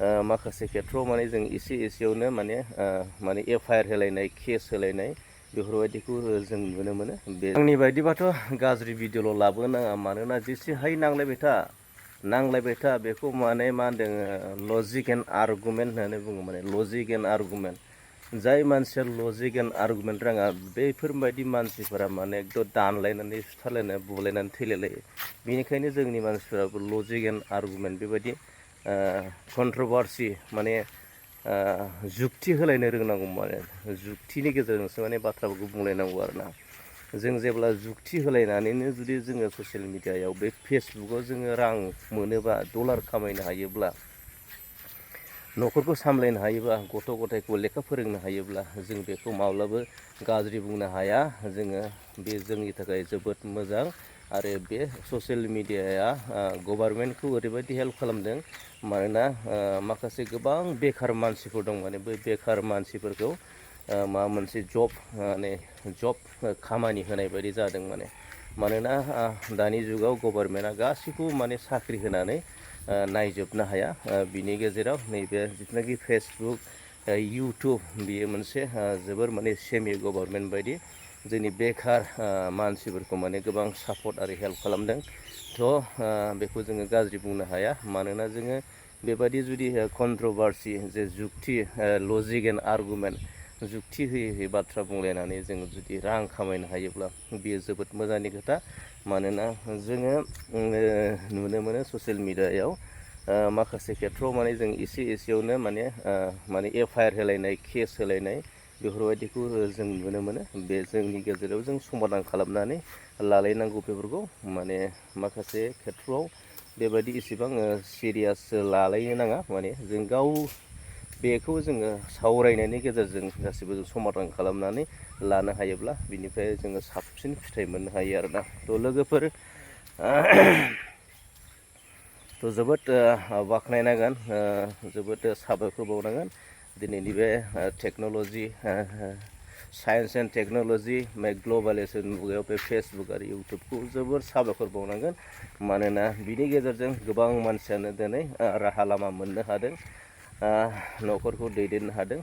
माखासे खेथ्रआव माने जों एसेयावनो माने एफआइआर होलायनाय केस होलायनाय बेफोरबायदिखौ जों नुनो मोनो। बे आंनि बायदिबाथ' गाज्रि भिडिअ'ल' लाबोनो नाङा, मानोना जेसे हायो नांलायबाय था बेखौ माने मा होनदों लजिक एन्ड आर्गुमेन्ट होननानै बुङो। माने लजिक एन्ड आर्गुमेन्ट, जाय मानसिया लजिक एन्ड आर्गुमेन्ट रोङा बेफोरबायदि मानसिफोरा माने एकदम दानलायनानै सुथारलायनानै बुलायनानै थैलायलायो। बेनिखायनो जोंनि मानसिफोराबो लजिक एन्ड आर्गुमेन्ट बेबायदि कन्ट्रभारसि माने जुक्ति होलायनो रोंनांगौ। माने जुक्तिनि गेजेरजोंसो माने बाथ्राफोरखौ बुंलायनांगौ आरोना। जों जेब्ला जुक्ति होलायनानैनो जुदि जोङो ससियेल मिडियायाव बे फेसबुकाव जोङो रां मोनोबा, डलार खामायनो हायोब्ला, न'खरखौ सामलायनो हायोबा, गथ' गथायखौ लेखा फोरोंनो हायोब्ला जों बेखौ माब्लाबो गाज्रि बुंनो हाया। बे जोंनि थाखाय जोबोद मोजां। आरो बे ससियेल मिडियाया गभार्नमेन्टखौ ओरैबायदि हेल्प खालामदों, मानोना माखासे गोबां बेखार मानसिफोर दं। माने बै बेखार मानसिफोरखौ माबा मोनसे जब खामानि होनाय बायदि जादों। मानोना दानि जुगाव गभार्नमेन्टआ गासैखौबो माने साख्रि होनानै नायजोबनो हाया। बिनि गेजेराव नैबे जिथुनाखि फेसबुक, इउटुब, बेयो मोनसे जोबोर माने सेमि गभार्नमेन्ट बायदि जोंनि बेखार मानसिफोरखौ माने गोबां सापर्ट आरो हेल्प खालामदों। थ' बेखौ जोङो गाज्रि बुंनो हाया। मानोना जोङो बेबायदि जुदि कन्ट्रभारसि जे जुक्ति, लजिक एन्ड आर्गुमेन्ट, जुक्ति होयै बाथ्रा बुंलायनानै जों जुदि रां खामायनो हायोब्ला बेयो जोबोद मोजांनि खोथा। मानोना जोङो नुनो मोनो ससियेल मिडियायाव माखासे खेथ्रआव माने जों एसेयावनो माने एफआइआर होलायनाय, केस होलायनाय बेफोरबायदिखौ जों नुनो मोनो। बे जोंनि गेजेराव जों समाधान खालामनानै लालायनांगौ। बेफोरखौ माने माखासे खेथ्रआव बेबायदि इसेबां सिरियास लालायनो नाङा। माने जों बेखौ जोङो सावरायनायनि गेजेरजों गासैबो जों समाधान खालामनानै लानो हायोब्ला बिनिफ्राय जोङो साबसिन फिथाइ मोननो हायो आरोना। थ' लोगोफोर, जोबोद बाख्नायनांगोन, जोबोद साबायखर बावनांगोन दिनैनि बे technology, science and technology globalisation मुगायाव बे फेसबुक आरो इउटुबखौ जोबोर साबायखर बावनांगोन। मानोना बिनि गेजेरजों गोबां मानसियानो दिनै राहा लामा मोननो हादों, न'खरखौ दैदेननो हादों।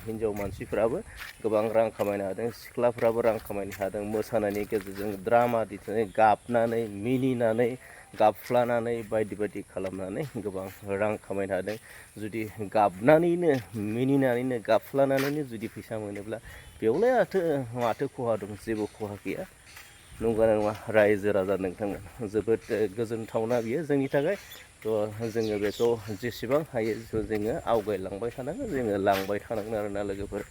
हिनजाव मानसिफ्राबो गोबां रां खामायनो हादों, सिख्लाफ्राबो रां खामायनो हादों। मोसानायनि गेजेरजों द्रामा दिन्थिनानै, गाबनानै, मिनिनानै, गाबफ्लानानै, बायदि खालामनानै गोबां रां खामायनो हादों। जुदि गाबनानैनो, मिनिनानैनो, गाबफ्लानानैनो जुदि फैसा मोनोब्ला बेयावलाय माथो खहा दं? जेबो खहा गैया, नंगौना नङा रायजो राजा नोंथांमोन? जोबोद गोजोनथावना बियो जोंनि थाखाय। थ' जोङो बेखौ जेसेबां हायो जोङो आवगायलांबाय थानांगोन, जोङो लांबाय थानांगोन आरोना लोगोफोर।